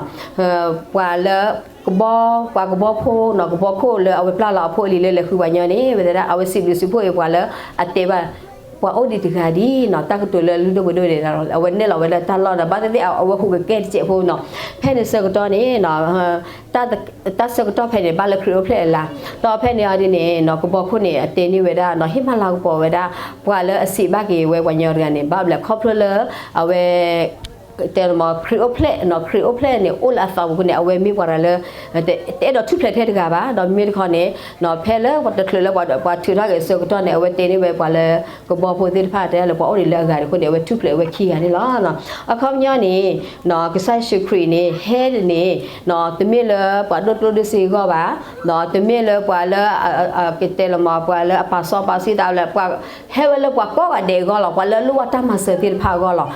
ပှၤလၢ ကဘီ ပှၤကဘီဖိနီၤ ကဘီခိၣ်လၢအဝဲပျၢ်လီၤအဖိအလံၤလၢလဲၤဃုပှၤညီန့ၣ် ဝဲတဲဒၣ် အဝဲစံးဘျုးစံးဖှိၣ်အံၤပှၤလၢအတဲဘၣ် ပှၤအိၣ်ဒံးတဂၤဒံးနီၤ တၢ်ကတိၤလၢလုၢ်ဒိၣ်ပှ့ၤဒိၣ်န့ၣ် အဝဲနဲၣ်လီၤဝဲဒၣ်တၢ်လီၢ်ဒီး ဘၣ်သ့ၣ်သ့ၣ်အဝဲဟူးကကဲတစဲးဖိနီၤ ဖဲန့ၣ်ဆၢကတီၢ်န့ၣ် တၢ်ဆၢကတီၢ်ဖဲန့ၣ် ဘၣ်လၢခရံာ်အိၣ်ဖျဲၣ်အလါ, ဒီးဖဲန့ၣ်အီၤဒ်န့ၣ်နီၤ ကဘီခိၣ်န့ၣ် အတဲန့ၢ်ဝဲဒၣ်နီၤ ဟ့ၣ်မၤလၤကပီၤဝဲဒၣ် ပှၤလၢအစံးဘၣ်က့ၤဝဲပှၤညီတဂၤန့ၣ် ဘၣ်ဘျဲၣ်ခီဖျိလၢ အဝဲ တဲမး ခရံာ်အိၣ်ဖျဲၣ်နီၤ ခရံာ်အိၣ်ဖျဲၣ်န့ၣ် အိၣ်လၢအသးပူၤန့ၣ် အဝဲမ့ၢ်ပှၤတဂၤလၢ တအဲၣ်ဒိးထူၣ်ဖျဲးထဲတဂၤဘၣ် ဒီးမ့မ့ၢ်တခီန့ၣ် ဖဲလၢပှၤတချုးလၢပှၤထုးထီၣ်က့ၤအဆၢကတီၢ်န့ၣ် အဝဲတဲန့ၢ်ဝဲပှၤလၢ ကဘီဖိသ့ၣ်တဖၣ် တဲလၢပှၤအိၣ်ဒံးလၢအဂၤန့ၣ်အဃိန့ၣ် အဝဲထူၣ်ဖျဲးဝဲခံဂၤန့ၣ်လီၤ. အခီပညီန့ၣ် ကစၢ်ယ့ၣ်ၡူးခရံာ်န့ၣ် ဟဲန့ၣ် တမ့ၢ်လၢပှၤဒိၣ်ကျိၣ်ဒိၣ်စ့အဂီၢ်ဘၣ်, တမ့ၢ်လၢပှၤလၢ ကတဲလီၤမး ပှၤလၢအပာ်စီပာ်ဆှံသးလၢ ပှၤ ဟဲဝဲလၢပှၤကိးဂၤဒဲးအဂီၢ်လီၤ, ပှၤလၢအလိၣ်ဘၣ်တၢ်မၤစၢၤသ့ၣ်တဖၣ်အဂီၢ်လီၤ.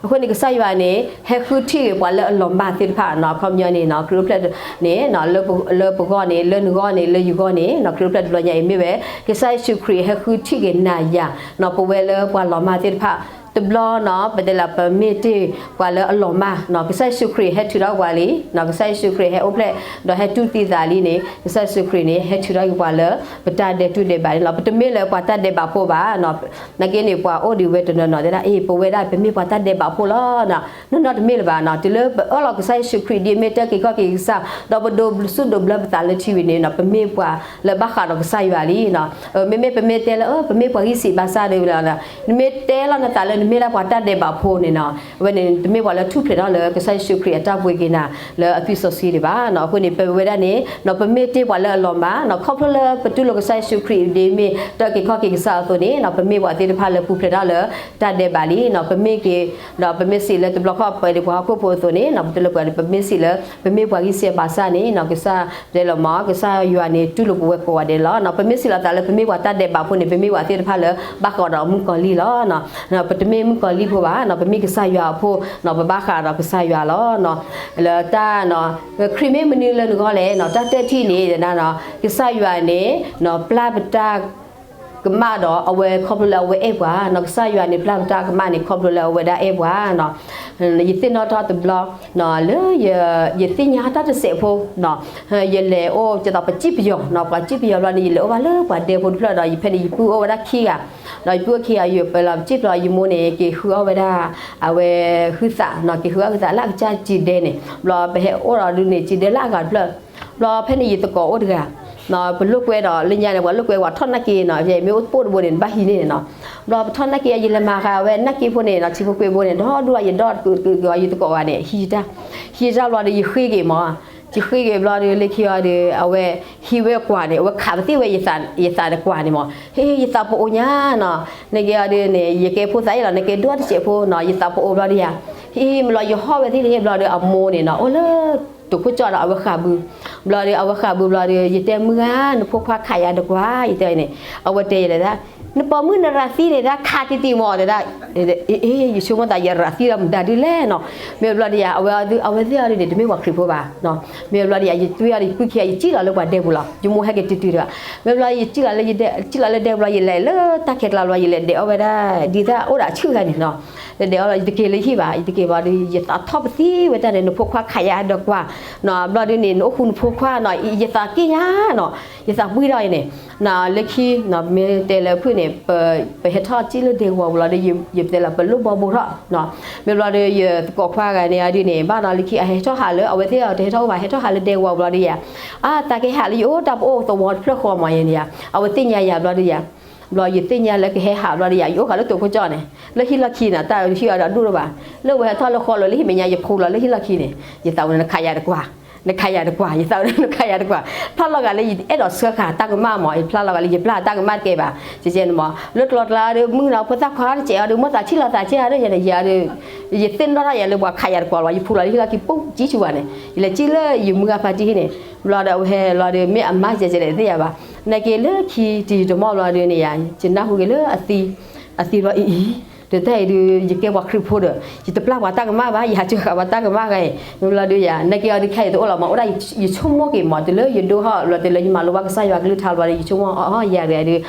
အဃိန့ၣ် ကစၢ်ယွၤန့ၣ် ဟဲဃုထံၣ်က့ၤပှၤလၢအလီၤမၢ်သ့ၣ်တဖၣ်နီၤ, အခီပညီန့ၣ်နီၤ ခရံာ်အိၣ်ဖျဲၣ်န့ၣ် လၢပဂီၢ်န့ၣ် လၢနဂီၢ်န့ၣ် လၢယဂီၢ်န့ၣ်နီၤ ခရံာ်အိၣ်ဖျဲၣ်တဘျီညါအံၤမ့ၢ်ဝဲ ကစၢ်ယ့ၣ်ၡူးခရံာ်ဟဲဃုထံၣ်က့ၤနၤယၤနီၤ ပဝဲလၢပှၤလီၤမၢ်သ့ၣ်တဖၣ် တဘျီနီၤ ပတဲလၢ ပမ့ၢ်တ့ၢ်ပှၤလၢအလီၤမၢ်နီၤ ကစၢ်ယ့ၣ်ၡူးခရံာ်ဟဲထုးထီၣ်ပှၤလံနီၤ, ကစၢ်ယ့ၣ်ၡူးခရံာ်ဟဲအိၣ်ဖျဲၣ် ဒီးဟဲတူၢ်သံသးလံန့ၣ် ကစၢ်ယ့ၣ်ၡူးခရံာ်န့ၣ် ဟဲထုးထီၣ်က့ၤပှၤလၢ ပတၢ်ဒဲးတူၢ်ဒဲးဘးန့ၣ်လီၤ. ပတမ့ၢ်လၢပှၤတၢ်ဒဲးဘးဖိဘၣ်နီၤ, နာ်က့န့ၣ် ပှၤအိၣ်ဒံးဝဲတနီၤနီၤ တဲဒၣ် အ့ ပဝဲဒၣ် ပမ့ၢ်ပှၤတၢ်ဒဲးဘးဖိလီၤနီၤ, နီၢ်နီၢ်တမ့ၢ်လၢၤဘၣ်နီၤ, တုၤလၢပအၢၣ်လီၤကစၢ်ယ့ၣ်ၡူးခရံာ် ဒ်အမ့ၢ်တၢ်က့ၤခီၣ်က့ၤကစၢ် ဒီးပဒိးစူၢ်ဒိးဘျၢပသးလၢထံဝံၤန့ၣ်နီၤ ပမ့ၢ်ပှၤလၢဘၣ်ဃးဒီးကစၢ်ယွၤလံနီၤ, မ့မ့ၢ်ပမ့ၢ်တဲလၢ ပမ့ၢ်ပှၤဂံၢ်စံးဘါစၢ်ဒီး နမ့ၢ်တဲလီၤနသးလၢနမ့ၢ်ဒၣ်ပှၤတၢ်ဒဲးဘးဖိန့ၣ်နီၤ, အဝဲန့ၣ် တမ့ၢ်ပှၤလၢထူၣ်ဖျဲးထီၣ်လၢကစၢ်ယ့ၣ်ၡူးခရံာ်အတၢ်ပှ့ၤက့ၤနၤလၢအသွံၣ်စီဆှံဒံးဘၣ်နီၤ. အဃိန့ၣ် ပဝဲဒၣ်န့ၣ်နီၤ ပမ့ၢ်တ့ၢ်ပှၤလၢအလီၤမၢ်နီၤ ခီဖျိလၢပတူၢ်လိာ်ကစၢ်ယ့ၣ်ၡူးခရံာ်ဒ်အမ့ၢ်တၢ်က့ၤခီၣ်က့ၤကစၢ်အသိးန့ၣ် ပမ့ၢ်ပှၤသ့ၣ်တဖၣ်လၢပူၤဖျဲးထီၣ်လၢတၢ်ဒဲးဘးလံနီၤ. ပမ့ၢ်က့ၤ ဒီးပမ့ၢ်စံးလၢတဘျီဃီပှဲၤဒံးပှၤဟီၣ်ခိၣ်ဖိအသိးန့ၣ်နီၤ ပတလၢပှဲၤဒံး ပမ့ၢ်စံးလၢ ပမ့ၢ်ပှၤဂံၢ်စံးဘါစၢ်န့ၣ်နီၤ ကစၢ်တဲလီၤမး ကစၢ်ယွၤန့ၣ် တူၢ်လိာ်ပဝဲကိးဂၤဒဲးလီၤနီၤ. ပမ့ၢ်စံးလီၤသးလၢပမ့ၢ်ပှၤတၢ်ဒဲးဘးဖိန့ၣ် ပမ့ၢ်ပှၤသ့ၣ်တဖၣ်လၢဘၣ်ဃးဒီးမုၣ်ကီၤလံၢ်လီၤနီၤ. ပတမ့ၢ်မုၣ်ကီၤလံၢ်ဖိဘၣ်နီၤ ပမ့ၢ်ကစၢ်ယွၤအဖိနီၤ ပဘၣ်ဃးဒီးကစၢ်ယွၤလီၤနီၤ. လၢတၢ်နီၤ ခရံာ်မ့ၢ်မနုၤလၢနဂီၢ်လဲၣ်နီၤ တၢ်တထံၣ်န့ၣ် ကစၢ်ယွၤန့ၣ်နီၤ ပျၢ်ပတၢ် ကမၣ်ဒီးအဝဲခီဖျိလၢအဝဲအဲၣ်ပှၤနီၤ. ကစၢ်ယွၤန့ၣ် ပျၢ်ပတၢ်ကမၣ်န့ၣ် ခီဖျိလၢအဝဲဒၣ်အဲၣ်ပှၤနီၤ. ယသ့ၣ်နီၣ်ထီၣ်တဘျီနီၤ လၢယသ့ၣ်ညါတၢ်တစဲးဖိနီၤ ယလဲၤအိၣ်ကသိးပစံၣ်ပယီၤနီၤ ပှၤစံၣ်ပယီၤဘျီန့ၣ် ယလဲၤအိၣ်ဘၣ်လၢပှၤဒဲဖိတဖျၢၣ်ဒီး ယဖဲန့ၣ် ယပုၢ်အိၣ်ဝဲဒၣ်ခံဂၤ ဒီးယပုၢ်အိၣ်ခံဂၤ ယပလီၤပစံၣ်ပယီၤ ယမိၢ်န့ၣ် က့ၤဃုအီၣ်ဝဲဒၣ် အဝဲဟုသးနီၤ က့ၤဃုအီၣ်ဟုသးလၢအကစၢ်စံးဒဲန့ၣ် ဘျီပဟဲအိၣ်ဒီးဒုးန့ၣ် စံးဒဲလၢအဂၤတဖျၢၣ် ဘျီဖဲန့ၣ်ယသကိးအိၣ်တဂၤ ပလိာ်ကွဲဒီးလၢညါန့ၣ် ပှၤလိာ်ကွဲဝဲထီၣ်နာ်က့နီၤ မ့ၢ်အိၣ်ပိၢ်တဘိန့ၣ် နဘၣ်ဟံးန့ၢ်နီၤ. ဘျီပထီၣ်နာ်က့ ယလဲၤမၤဃာ်ဝဲနာ်က့ဖိန့ၣ်နီၤ ထံဖိကွဲဖိန့ၣ် ဒီဒူၣ်ယဒီးက့ၤက့ၤယသကိးဂၤန့ၣ် ဟံးတၢ် ဟံးတၢ်ဘျီဒီး ယဃ့က့ၤမး ယဃ့က့ၤဘျီဒီး လၢခံအီၤဒီး အဝဲဟံးဝဲကွၢ်န့ၣ် အဝဲခးပသ့ၣ်ဝဲ ယသးန့ၣ်ကွၢ်န့ၣ်မး ဟ့ ယသးပအိၣ်ညါနီၤ နကဲအီၤဒီးန့ၣ် ယကဲဖိသၣ်အံၤလီၤ နကဲဒိၣ်တစဲးဖိနီၤ ယသးပအိၣ်ဘျီဒီးယၤ ဟ့မးလီၤ ယဟီၣ်ဝဲသ့ၣ်န့ၣ်ဘျီဒီး အမိၢ်န့ၣ်နီၤ အိၣ်လၢ တိာ်ခိၣ်ကၠီၣ်ဒီး အဝဲဃးဘု ဘျီဒီး အဝဲဃးဘၣ်ဘျီဒီး ယတဲမုၢ်ဧါ နဖိခွါခးယၤတကွၢ် ယတဲန့ၣ်, အဝဲတဲယၤလဲၣ်ဒၣ်, နပိာ်မုၣ်နရၤသံန့ၣ်ဒၣ်ခးတံၢ်တံၢ်မးတဲဒၣ်, အ့ ယဆိကမိၣ်သးယရၤသံဒီးမတၤဒုလဲၣ်နီၤ, မ့ၢ်ဘျီဒီးယၤ အဝဲသ့ၣ်အီၤဒုန့ၣ် တမ့ၢ်ပှၤခရံာ်ဖိဘၣ်, မ့ၢ်ဘျီဒီးယၤ ယတွံၢ်အီၤဒီးယပုၢ်ခံဂၤ ယစံၣ်လီၤလၢပှၤဒဲပူၤလီၤ, ယမိၢ်ဟဲက့ၤတုၤတုၤဒီး, မ့ၢ်ဘျီယစံၣ်လီၤလၢ ယစံၣ်လီၤလၢဒဲပူၤလီၤ ယလဲၤလၢတၢ်ခဲကျါလီၤ ယလဲၤဒဲးအီၣ်ဝဲဒၣ် ဒ်သိးအိၣ်ဒီးအဆူၣ်ဂၤန့ၣ်နီၤ, လဲၤဒဲးအီၣ်လီၤ ယတက့ၤလၢဟံၣ်ဘၣ် ယတက့ၤဘျီဒီး ယသးထီၣ်ပသံဝဲတၢ်န့ၣ် နဖိခွါခးယၤဒီးကွၢ်, ဘျီဒုန့ၣ် နအိၣ်ဃူနဖိခွါနီၤ ယသးက့ၣ်ညါနီၤ, ယသးပှံၢ်ထီၣ်အံၤန့ၣ်, လၢခံ မ့ၢ်တဲလၢဖုၣ်န့ၣ် ပဟဲထီၣ်စံၣ်လၢဒဲကဝီၤပူၤလီၤဒီး ယတဲလၢပလိၣ်ဘီဘိထီၣ်, မ့ၢ်ဘျီဒီးယသကိးခွါဂၤန့ၣ်အဒုန့ၣ် ဘၣ်နီၤလၢခံ အဟဲထီၣ်ဟးလၢ အဝဲသ့ၣ်အီၤတဟဲထီၣ်အိၣ်ဘၣ် ဟဲထီၣ်ဟးလၢဒဲကဝီၤပူၤလီၤဒီးယၤ, အါ သးကဟဲဟးလၢယအိၣ်တၢ်ပအိၣ်သဝီတဖျၢၣ်ဃီမးယဲန့ၣ်ယၤ, အဝဲသ့ၣ်ညါယၤဘျီဒီးယၤ, ဘျီယသ့ၣ်ညါလၢကဟဲဟးဘျီဒီးယၤ ယအိၣ်ဃာ်လၢတိၤခိကၠီန့ၣ် လၢဟံၣ်လီၢ်ခံန့ၣ် တၢ်ဟံၣ်အီၤဒီးအဒိၣ်တဘၣ်, လၢဝဲဟဲထီၣ်လၢဃီလီၤလၢဟံၣ်မဲာ်ညါ ယဖူလီၤလၢဟံၣ်လီၢ်ခံန့ၣ် ယသးဝဲန့ၣ် နခးယၤတကွၢ်, နခးယၤတကွၢ် ယသးဝဲန့ၣ် နခးယၤတကွၢ်, ဖျါလီၤဂာ်လၢယအဲၣ်ဒိးဆှၢဃာ်တၢ်ကမၣ်မး ယဖျါလီၤဂာ်လၢယပျၢ်တၢ်ကမၣ်တကဲဘၣ်, ကဲကဲန့ၣ်မး လၢကျီကျါဒီး မုၢ်နီၤ ဖိသၣ်ခွါတစဲးအီၤဒီး မိၢ်သးထံၣ်လီၤသးကဲအီၤဒီး ယၤဒီး ယသ့ၣ်နီၣ်ထီၣ်ယၤလၢပှၤခးယၤတကွၢ်လီၤ ယဖူလီၤလၢဟံၣ်လီၢ်ခံ ပူၤကံဆူၣ်ဝဲန့ၣ် ယလဲၤစံၣ်လၢယမုၢ်အဖါတံၢ်ဟံၣ်န့ၣ်, ဘျီဒီးအဝဲဟဲလီၤဒီး မ့ၢ်အမါကဲကဲလဲၣ်သ့ၣ်ယၤဘၣ်, နာ်က့လၢခံတယံၤတမီၢ်ဘျီဒီးန့ၣ်ယၤ ယနၢ်ဟူက့ၤလၢအသံ, အသံဘျီအံၤအံၤ, ဒီးတၢ်အံၤဒုး ယကဲပှၤခရံာ်ဖိဒီး ယတပျၢ်ပှၤတၢ်ကမၣ်ဘၣ် ယဟးစၢဃာ်ပှၤတၢ်ကမၣ်ဂၤအံၤ, မ့ၢ်ဘျီဒီးယၤ နာ်က့အီၤဒုးခဲအံၤတအိၣ်လီၤမး အိၣ်ဒၣ်ယဆိကမိၣ်က့ၤမး တုၤလၢယဒိဟီၣ်ဘျီ တုၤလၢယမၤလိဘၣ်ကစၢ်ယွၤကလုၢ်ကထါဘျီဒီး ယဆိကမိၣ်အီၤ ယၤတဂၤဒုး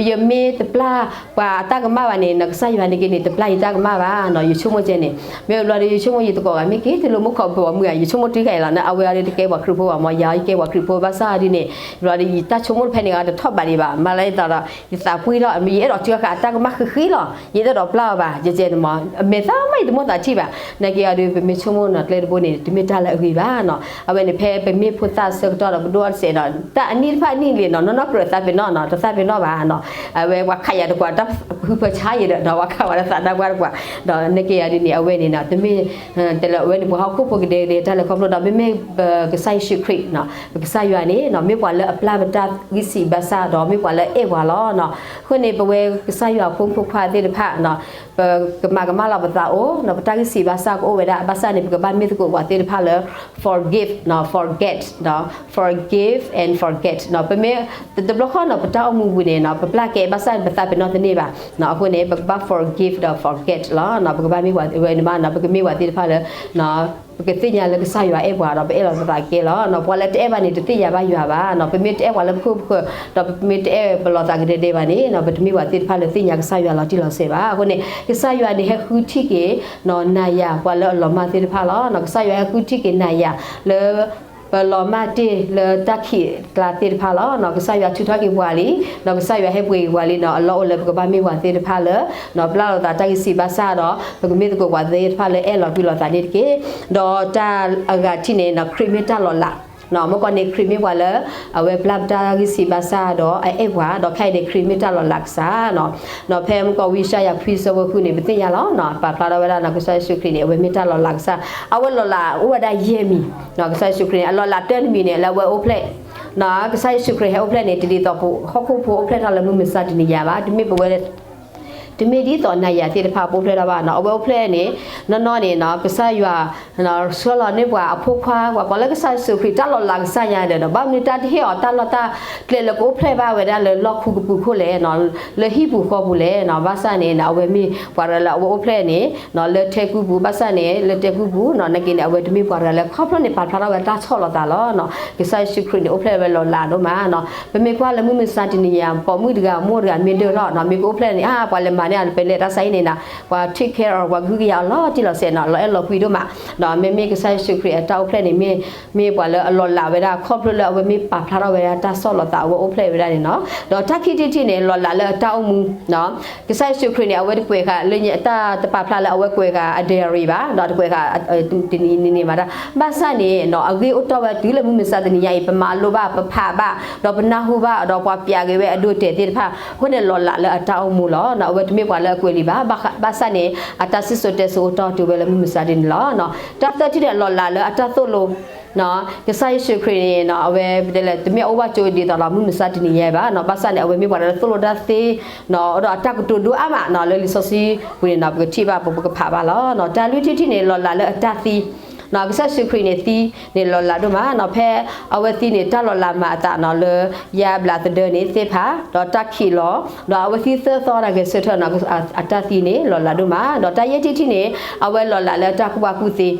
ယမ့ၢ်တပျၢ်ပှၤအတၢ်ကမၣ်ဘၣ်န့ၣ်နီၤ ကစၢ်ယွၤန့ၣ်က့န့ၣ် တပျၢ်ယတၢ်ကမၣ်ဘၣ်နီၤ ယဆိကမိၣ်ကဲန့ၣ်, မ့ၢ်ဘျီဒီး ယဆိကမိၣ်ယသကိးဂၤ မ့ၢ်က့ၤတုၤလၢမူခိၣ်ဘီမုၢ်ဧါ ယဆိကမိၣ်တုၤခဲအံၤလီၤ အဝဲအီၤဒုးတကဲပှၤခရံာ်ဖိဘၣ်မး ယၤယကဲပှၤခရံာ်ဖိဘၣ်ဆၣ်ဒုးန့ၣ်, ဘျီဒီးယတၢ်ဆိကမိၣ်တဖဲန့ၣ်ဂၤတထီၣ်ဘးဒံးဘၣ် မၤလၢယသးဒီး ယသးပှံၢ်ထီၣ် ယအဲၣ်ဒိးစၢဃာ်အတၢ်ကမၣ်ဃံးဃံးလီၤ ယအဲၣ်ဒိးပျၢ်အီၤဘၣ် ကဲကဲန့ၣ်မး အမဲာ်သၣ်မးယတမိၣ်သးထံၣ်ဘၣ်, နာ်က့အီၤဒုး ပမ့ၢ်ဆိကမိၣ်နီၤ ကျဲတဘိန့ၣ် တမ့ၢ်တၢ်လၢအဂ့ၤဘၣ်နီၤ အဝဲန့ၣ်ဖဲပမ့ၢ်ဖိသၣ်ဆၢကတီၢ်ဒီး ပဒိၣ်အီၤတစဲးနီၤ တၢ်အနံၣ်တဖၣ်အနံၣ်လံနီၤ နီၢ်နီၢ်ကြၢးသးပ့ၤနီၣ်နီၤ တသးပ့ၤနီၣ်ဘၣ်နီၤ, အဝဲပှၤခးယၤတကွၢ် တၢ်ဟုဖၢဆါယံၤဒီး ပှၤခးဝဲဒၣ်သးတၢ်ပှၢ်တကွၢ်, ဒီးနာ်က့အီၤဒုးန့ၣ် အဝဲန့ၣ်နီၤ တမ့ၢ် တဲလၢအဝဲန့ၣ် ပှၤဟီၣ်ခိၣ်ဖိကဒဲကဒဲတၢ်လဲၤခီဖျိဒီး မ့မ့ၢ်ပကစၢ်ယ့ၣ်ၡူးခရံာ်နီၤ ပကစၢ်ယွၤန့ၣ်နီၤ မ့ၢ်ပှၤလၢအပျၢ်ပတၢ်ဂံၢ်စံးဘါစၢ်ဒီး မ့ၢ်ပှၤလၢအအဲၣ်ပှၤလီၤနီၤ, အဃိန့ၣ် ပဝဲကစၢ်ယွၤဖိမုၣ်ဖိခွါသ့ၣ်တဖၣ်နီၤ ပကမၤကမၣ်လီၤပသးအိၣ်နီၤ ပတၢ်ဂံၢ်စံးဘါစၢ်ကအိၣ်ဝဲဒၣ် ဘၣ်ဆၣ်န့ၣ် ပကဘၣ်မ့ၢ်သကိးပှၤသ့ၣ်တဖၣ်လၢ forgive နီၤ forget နီၤ forgive and forget နီၤ ပမ့ၢ် တဘျီဃီနီၤ ပတၢ်အိၣ်မူပူၤန့ၣ်နီၤ ပပျၢ်ကဲ ဘၣ်ဆၣ်ပသးပ့ၤနီၣ်တန့ၢ်ဘၣ်နီၤ အဃိန့ၣ် ပကဘၣ် forgive ဒီး forget လီၤနီၤ ပကဘၣ်မ့ၢ်ပှၤဝဲန့ၣ်မးနီၤ ပကမ့ၢ်ပှၤသ့ၣ်တဖၣ်လၢ ပကသ့ၣ်ညါလၢကစၢ်ယွၤအဲၣ်ပှၤဒီး ပအဲၣ်လီၤပသးကဲလီၤနီၤ ပှၤလၢတအဲၣ်ဘၣ်န့ၣ် တသ့ၣ်ညါဘၣ်ယွၤဘၣ်နီၤ ပမ့ၢ်တအဲၣ်ပှၤလၢပခိၣ်ပဃၢၤ ဒီးပမ့ၢ်တအဲၣ်ပလီၤသးကဒဲဒဲဘၣ်န့ၣ်နီၤ ပတမ့ၢ်ပှၤသ့ၣ်တဖၣ်လၢသ့ၣ်ညါကစၢ်ယွၤလီၤတံၢ်လီၤဆဲးဘၣ် အဃိန့ၣ် ကစၢ်ယွၤန့ၣ်ဟဲဃုထံၣ်က့ၤနီၤ နၤယၤ ပှၤလၢအလီၤမၢ်သ့ၣ်တဖၣ်လီၤနီၤ ကစၢ်ယွၤဟဲဃုထံၣ်က့ၤနၤယၤ လၢ ပလီၤမၢ်တ့ၢ်လၢတၢ်ခံးကျါသ့ၣ်တဖၣ်လီၤနီၤ ကစၢ်ယွၤထုးထီၣ်က့ၤပှၤလံ ဒီးကစၢ်ယွၤဟဲပှ့ၤက့ၤပှၤလံနီၤ အလီၢ်အိၣ်လၢပကဘၣ်မ့ၢ်ပှၤသ့ၣ်တဖၣ်လၢ နီၤ ပျၢ်လီၤသးတၢ်ဂံၢ်စံးဘါစၢ်ဒီး ပကမ့ၢ်သကိးပှၤသ့ၣ်တဖၣ်လၢအဲၣ်လီၤကွံလီၤသးန့ၣ်တက့ၢ် ဒီးတၢ်အဂၤထံၣ်န့ၣ်နီၤ ခရံာ်မ့ၢ်တၢ်လီၤလး မ့ၢ်ကွၢ်န့ၣ် ခရံာ်မ့ၢ်ပှၤလၢ အဝဲပျၢ်ပတၢ်ဂံၢ်စံးဘါစၢ်ဒီးအအဲၣ်ပှၤ ဒီးခဲအံၤန့ၣ် ခရံာ်မ့ၢ်တၢ်လီၤလးကစၢ်နီၤ နီၤ ဖဲမ့ၢ်ကွၢ်ဝံယၡါယၤခွံဆၢဖိဃုန့ၣ် ပသ့ၣ်ညါလီၤနီၤ ပာ်ဖျါထီၣ်ဝဲဒၣ်နီၤ ကစၢ်ယ့ၣ်ၡူးခရံာ်န့ၣ် အဝဲမ့ၢ်တၢ်လီၤလးကစၢ် အဝဲလီၤလးအိၣ်ဝဲဒၣ်ယဲၢ်မံၤ ကစၢ်ယ့ၣ်ၡူးခရံာ်န့ၣ် အလီၤလးတၢတမံၤန့ၣ် လၢအဝဲအိၣ်ဖျဲၣ် ကစၢ်ယ့ၣ်ၡူးခရံာ်ဟဲအိၣ်ဖျဲၣ်န့ၣ် တဒ်သိးပဟီၣ်ခိၣ်ဖိအိၣ်ဖျဲၣ်ထီၣ်လၢမုၢ်မဆါတနံၤညါဘၣ် တမ့ၢ်ပဝဲ တမ့ၢ်ဒ်သိးနၤယၤသ့ၣ်တဖၣ်ပအိၣ်ဖျဲၣ်ထီၣ်ဘၣ်နီၤ အဝဲအိၣ်ဖျဲၣ်န့ၣ် နီၢ်နီၢ်န့ၣ်နီၤ ကစၢ်ယွၤ ဆှၢလီၤန့ၢ်ပှၤအဖိခွါ ပှၤကိးလၢကစၢ်ယ့ၣ်ၡူးခရံာ် တၢ်လီၤလးကစၢ်ယၤဒီး ဘၣ်မနုၤတၢ်တဟ့ၣ်အီၤတၢ်လီၢ်တၢ်ကျဲလၢကအိၣ်ဖျဲၣ်ဘၣ်ဝဲဒၣ်လၢလီၢ်ခူကပူၤခိၣ်လဲၣ်နီၤ လၢဟံၣ်ပူၤဃီပူၤလဲၣ်နီၤ ဘၣ်ဆၣ်န့ၣ် အဝဲမ့ၢ်ပှၤတဂၤလၢအဝဲအိၣ်ဖျဲၣ်န့ၣ်နီၤ လၢထဲကူပူၤ ဘၣ်ဆၣ်န့ၣ် လၢထဲကူပူၤနီၤ နာ်က့န့ၣ် အဝဲတမ့ၢ်ပှၤတဂၤလၢခီဖျိန့ၣ် ပာ်ဖျါထီၣ်ဝဲတၢ်ဆီၣ်လီၤသးလီၤနီၤ ကစၢ်ယ့ၣ်ၡူးခရံာ်န့ၣ် အိၣ်ဖျဲၣ်ဝဲလီၤလးဒိၣ်မးနီၤ ပမ့ၢ်ကွၢ်လၢမုၢ်မဆါတနံၤညါ ပိာ်မုၣ်တဂၤ မိၢ်တဂၤ မ့ၢ်ဒၢထီၣ်နီၤ မ့ၢ်ကအိၣ်ဖျဲၣ်န့ၣ် အါ ပှၤလဲၤမၤန့ၢ်အီၤ ပလဲၤတၢ်ဆါဟံၣ်န့ၣ်နီၤ ပှၤ take care of ပှၤဂုာ်ကယၤအီၤလီၤတံၢ်လီၤဆဲးနီၤ လီၤအဲၣ်လီၤကွံဒိၣ်မး ဒီးမ့မ့ၢ်ကစၢ်ယ့ၣ်ၡူးခရံာ်အတၢ်အိၣ်ဖျဲၣ်န့ၣ် မ့ၢ် မ့ၢ်ပှၤလၢအလီၤလးဝဲဒၣ် ခီဖျိလၢအဝဲမ့ၢ်ပာ်ဖျါထီၣ်ဝဲဒၣ်တၢ်ဆီၣ်လီၤသး အဝဲအိၣ်ဖျဲၣ်ဝဲဒၣ်န့ၣ်နီၤ ဒီးတၢ်ခံထံၣ်တထံၣ်န့ၣ် လီၤလးလၢအတၢ်အိၣ်မူ ကစၢ်ယ့ၣ်ၡူးခရံာ်န့ၣ် အဝဲတကွဲးဃာ်လၢတၢ်တပာ်ဖျါလၢအဝဲကွဲးဃာ်အ diary ဘၣ် ဒီးတကွဲးဃာ် တနံၤနံၤဘၣ် ဘၣ်ဆၣ်န့ၣ်နီၤ အဂ့ၢ်အိၣ်တီၢ်ဝဲတုၤလၢမုၢ်မဆါတနံၤညါအံၤ ပမၤလိဘၣ် ပဖးဘၣ် ဒီးပနၢ်ဟူဘၣ် ဒီးပှၤပျးက့ၤဝဲအဒိတဲာ်သ့ၣ်တဖၣ် အဃိန့ၣ်လီၤလးလၢအတၢ်အိၣ်မူလီၤနီၤ အဝဲတမ့ၢ်ပှၤလၢအကွဲးလံာ်ဘၣ် ဘၣ်ဆၣ်န့ၣ် အတၢ်စံၣ်စိၤတဲစိၤအိၣ်တီၢ်တုၤဝဲလၢမုၢ်မဆါတနံၤလီၤနီၤ တၢ်သၢထံၣ်န့ၣ် လီၤလးလၢအတၢ်သိၣ်လိ ကစၢ်ယ့ၣ်ၡူးခရံာ်န့ၣ်နီၤ အဝဲပတဲလၢ တမ့ၢ်အအိၣ်ဘၣ်ကၠိဒ်သိးဒီးမုၢ်မဆါတနံၤညါဘၣ်နီၤ ဘၣ်ဆၣ်န့ၣ် အဝဲမ့ၢ်ပှၤလၢသိၣ်လိတၢ်သ့နီၤ ဒီးအတၢ်ကတိၤဒိၣ်အါမးနီၤ လၢလံာ်စီဆှံပူၤန့ၣ်နီၤ ပကထံၣ်ဘၣ် ပကဖးဘၣ်လီၤနီၤ တၢ်လွံၢ်ထံၣ်တထံၣ်န့ၣ် လီၤလးလၢအတၢ်သံ ကစၢ်ယ့ၣ်ၡူးခရံာ်န့ၣ်သံန့ၣ်လီၤလးဒိၣ်မးနီၤ, ဖဲအဝဲသံန့ၣ် တၢ်လီၤလးမၤအသးနီၤလၢ ယါဘျးသဒၢန့ၣ်သ့ၣ်ဖး ဒီးတၢ်ခံးလီၤ, ဒီးအဝဲသံသၢသီတၢ်ဂဲၤဆၢထၢၣ်နီၤ, အတၢ်သံန့ၣ်လီၤလးဒိၣ်မး, ဒီးတၢ်ယဲၢ်ထံၣ်တထံၣ်န့ၣ် အဝဲလီၤလးလၢတၢ်ကူၣ်ဘၣ်ကူၣ်သ့,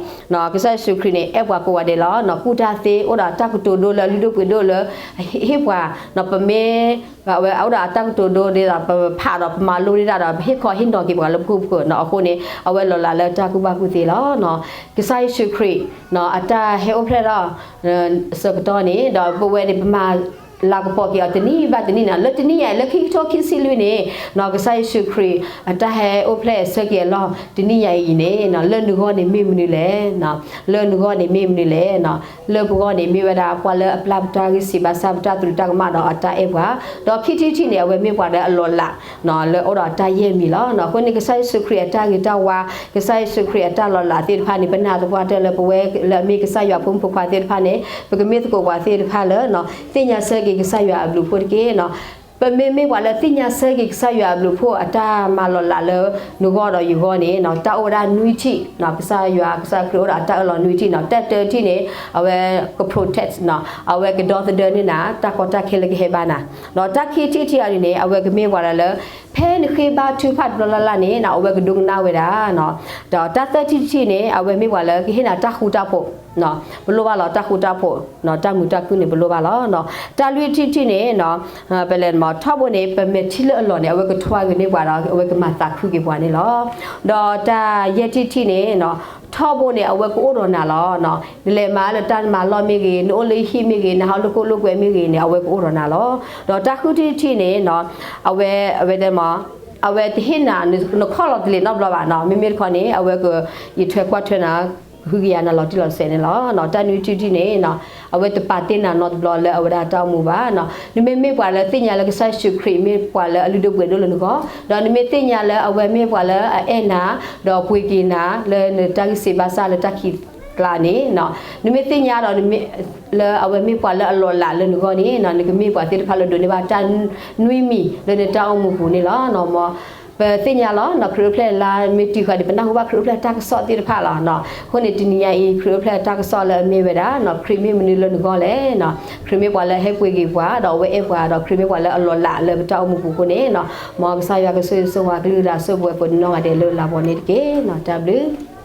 ကစၢ်ယ့ၣ်ၡူးခရံာ်န့ၣ် အဲၣ်ပှၤကိးဂၤဒဲးလီၤ, ကူၣ်တၢ်သ့ အိၣ်ဒီးတၢ်ကတိၤဒိလၢအလုၢ်ဒိၣ်ပှ့ၤဒိၣ်လၢ ဟ့ၣ်ပှၤ, ပမ့ၢ် အဝဲအိၣ်ဒီးအတၢ်ကတိၤဒိဒ်သိး ပဖးဒီးပမၤလိဒ်တၢ်ဒီး ပဟ့ၣ်ခီဟ့ၣ်နီၤက့ၤပှၤလၢပခိၣ်ပဃၢၤနီၤ, အဃိန့ၣ် အဝဲလီၤလးလၢတၢ်ကူၣ်ဘၣ်ကူၣ်သ့လီၤ. ကစၢ်ယ့ၣ်ၡူးခရံာ် အတၢ်ဟဲအိၣ်ဖျဲၣ်ထီၣ် ဆၢကတီၢ်န့ၣ် ဒီးပဝဲန့ၣ် ပမၤလၤကပီၤက့ၤအီၤတနံၣ်ဘၣ်တနံၣ်န့ၣ်, လၢတနံၣ်ညါအံၤ လၢခံကထိခံဆံလွံၢ်န့ၣ်နီၤ, ကစၢ်ယ့ၣ်ၡူးခရံာ် အတၢ်ဟဲအိၣ်ဖျဲၣ်ဆၢက့ၤအလီၢ်တနံၣ်ညါအံၤန့ၣ် လၢနဂီၢ်န့ၣ်မ့ၢ်မနုၤလဲၣ်, လၢနဂီၢ်န့ၣ်မ့ၢ်မနုၤလဲၣ်, လၢပဂီၢ်န့ၣ်မ့ၢ်ဝဲဒၣ် ပှၤလၢအပျၢ်ပတၢ်ဂံၢ်စၢ်ဘါစၢ် ပတၢ်သရူးတၢ်ကမၣ်ဒီးအတၢ်အဲၣ်ပှၤ, ဒီးခံထံၣ်တထံၣ်န့ၣ် အဝဲမ့ၢ်ပှၤလၢအလီၤလး လၢအိၣ်ဒီးအတၢ်ယဲၢ်မံၤလီၤ. အဃိန့ၣ် ကစၢ်ယ့ၣ်ၡူးခရံာ်အတၢ်ဂ့ၤတၢ်ဝါ, ကစၢ်ယ့ၣ်ၡူးခရံာ်အတၢ်လီၤလးသ့ၣ်တဖၣ်န့ၣ် ပနာ်သပှၢ်တၢၢ်လၢပဝဲလၢအမ့ၢ်ကစၢ်ယွၤအဖိမုၣ်ဖိခွါသ့ၣ်တဖၣ်န့ၣ် ပကမ့ၢ်သကိးပှၤသ့ၣ်တဖၣ်လၢ သ့ၣ်ညါဆၢက့ၤကစၢ်ယွၤအဘျုးအဖှိၣ်တက့ၢ်. ပမ့မ့ၢ်ပှၤလၢသ့ၣ်ညါဆၢက့ၤကစၢ်ယွၤအဘျုးအဖှိၣ်အတၢ်မၤလီၤလးလၢနဂီၢ်ဒီးယဂီၢ်န့ၣ် တၢ်အိၣ်ဝဲဒၣ်နွံထံၣ်, ကစၢ်ယွၤ ကစၢ်ခရံာ်အိၣ်ဒီးအတၢ်အၢၣ်လီၤနွံထံၣ်နီၤ, တၢ်တထံၣ်န့ၣ် အဝဲက protect နီၤ, အဝဲကဒီသဒၢန့ၢ်နၤ တၢ်ကီတၢ်ခဲလၢကဟဲဘၣ်နၤ, ဒီးတၢ်ခံထံၣ်တထံၣ်အံၤန့ၣ် အဝဲကမ့ၢ်ပှၤလၢ ဖဲနဃ့ဘါထုကဖၣ်တဘျီလၢ်လၢ်န့ၣ် အဝဲကဒိကနၣ်ဝဲဒၣ်, ဒီးတၢ်သၢထံၣ်တထံၣ်န့ၣ် အဝဲမ့ၢ်ပှၤလၢကဟ့ၣ်နၤတၢ်ဃူတၢ်ဖိး, ပလိၣ်ဘၣ်လီၤ တၢ်ဃူတၢ်ဖိး, တၢ်မုာ်တၢ်ခုၣ်န့ၣ် ပလိၣ်ဘၣ်လီၤ. တၢ်လွံၢ်ထံၣ်တထံၣ်န့ၣ် ပလဲၤမၤထီဘိန့ၣ် ပမဲာ်ထံလၢအလီၢ်န့ၣ် အဝဲကထွါဂ့ၤန့ၢ်ပှၤဒီး အဝဲကမၤသးခုက့ၤပှၤန့ၣ်လီၤ. ဒီးတၢ်ယဲၢ်ထံၣ်တထံၣ်န့ၣ် ထီဘိန့ၣ် အဝဲကအိၣ်ဒီးနၤလီၤ. နလဲၤမၤလၢတၢ်မၤလီၢ်မ့ၢ်ဂ့ၤ, နအိၣ်လၢဟံၣ်မ့ၢ်ဂ့ၤ, နဟးအိၣ်လၢခိၣ်လၢကွဲမ့ၢ်ဂ့ၤန့ၣ် အဝဲကအိၣ်ဒီးနၤလီၤ. ဒီးတၢ်ဃုထံၣ်တထံၣ်န့ၣ် အဝဲ အဝဲတဲမး အဝဲတဟ့ၣ်နၤ နခီၣ်လီၤတလ့ၤနီတဘျီဘၣ်နီၤ, မ့မ့ၢ်တခီန့ၣ် အဝဲက ယထွဲကွၢ်ထွဲနၤ, ကဟုကယာ်နၤလီၤတံၢ်လီၤဆဲးန့ၣ်လီၤ. တၢ်နွံထံၣ်တထံၣ်န့ၣ် အဝဲတပာ်တ့ၢ်နၤနီတဘျီလၢအဝဲဒၣ်တၢ်အိၣ်မူဘၣ်. နမ့မ့ၢ်ပှၤလၢသ့ၣ်ညါလၢကစၢ်ယ့ၣ်ၡူးခရံာ်မ့ၢ်ပှၤလၢအလုၢ်ဒိၣ်ပှ့ၤဒိၣ်လၢနဂီၢ်, ဒီးနမ့ၢ်သ့ၣ်ညါလၢအဝဲမ့ၢ်ပှၤလၢအအဲၣ်နၤ, ဒီးပှ့ၤက့ၤနၤ လၢနတၢ်ဂံၢ်စၢ်ဘါစၢ်လၢတၢ်ခံးကျါန့ၣ်, နမ့ၢ်သ့ၣ်ညါဒီး လၢအဝဲမ့ၢ်ပှၤလၢအလီၤလးလၢနဂီၢ်န့ၣ် နကမ့ၢ်ပှၤသ့ၣ်တဖၣ်လၢဒိးန့ၢ်ဘၣ်တၢ်နွံမံၤလၢနတၢ်အိၣ်မူပူၤန့ၣ်လီၤ. မ်ပသ့ၣ်ညါလီၤ ခရံာ်အိၣ်ဖျဲၣ်လါမ့ၢ်တုၤဃီၤန့ၣ် ပနၢ်ဟူဘၣ်ခရံာ်အိၣ်ဖျဲၣ်တၢ်ကစီၣ်သ့ၣ်တဖၣ်လီၤ. အဃိန့ၣ် တနံၤညါအံၤ ခရံာ်အိၣ်ဖျဲၣ်တၢ်ကစီၣ်လၢအမ့ၢ်ဝဲဒၣ် ခရံာ်မ့ၢ်မနုၤလၢနဂီၢ်လဲၣ်. ခရံာ်မ့ၢ်ပှၤလၢအဟဲပှ့ၤက့ၤပှၤ ဒီးအဝဲအဲၣ်ပှၤ ဒီးခရံာ်မ့ၢ်ပှၤလၢအလီၤလးလၢပတၢ်အိၣ်မူပူၤအဃိန့ၣ် မ်ကစၢ်ယွၤကဆိၣ်ဂ့ၤဆိၣ်ဝါကလုၢ်ကထါ ဆိၣ်ဂ့ၤပှၤကိးနီၢ်ဂၤဒဲးလၢလၤကပီၤန့ၣ်တက့ၢ်. တၢ်ဘျုး